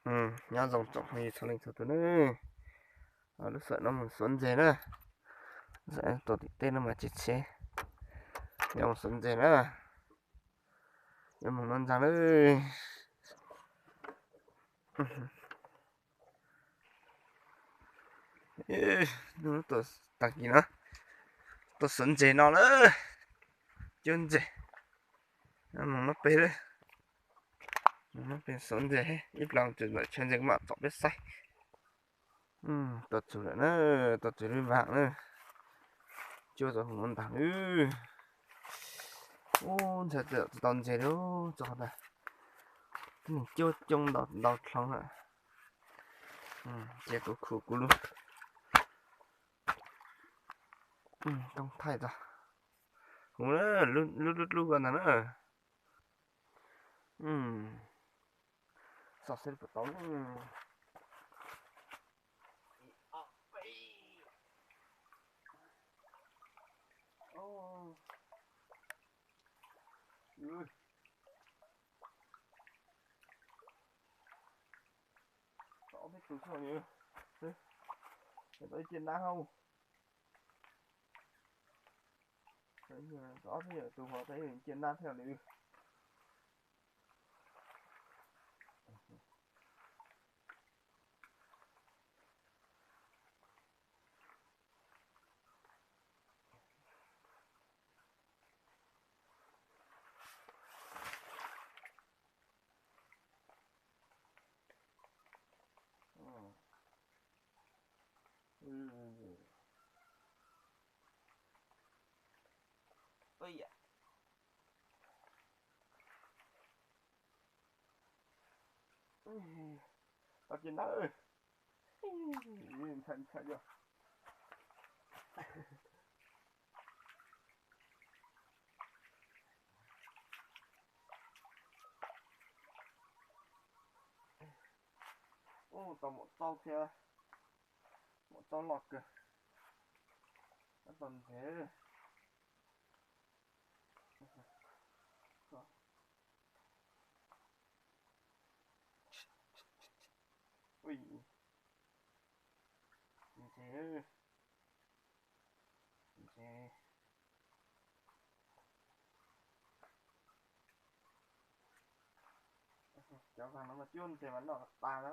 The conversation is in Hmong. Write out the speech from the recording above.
Nyob zoo tsoom phooj ywg txhua leej txhua tus na. Lub sij hawm no mus xuav ntses na. Lub sij hawm tuaj tim teb no mas tsis txheb. Nyob mus xuav ntses na. Nyob mus noj ntxag na. Tag kis no tuaj xuav ntses no lawm. Cuab ntses. Mus noj peg lawm. Mus noj peg xuav ntses ib plag tseem ntawm chaw ntses kuv mam tsom peb saib. Tuaj txug lawm na, tuaj txug lub vaam na. Cuab tau hauv no ntag lawm. Ub, ntshai tsis tau ntses li txog qhov ntawd. Neeg cuab coob ntau dlhau lawm. Ces kuv khu kuv lub koob thaij txog kuv lub lub lub ko ntag na. Xauj seb puas tau. Tau ob peb tus xwb, tau ib ce nab hauv. Tau ob peb tus hov, tau ib ce nab thiab li. Tau ces na. Ntshai ntshai yog. Ub, tau maum txaub thiab. Maum txaub loj kawg. Tau ntses. Ntses, ntses. Cov vaag no mas cuab ntses mas noj tas na.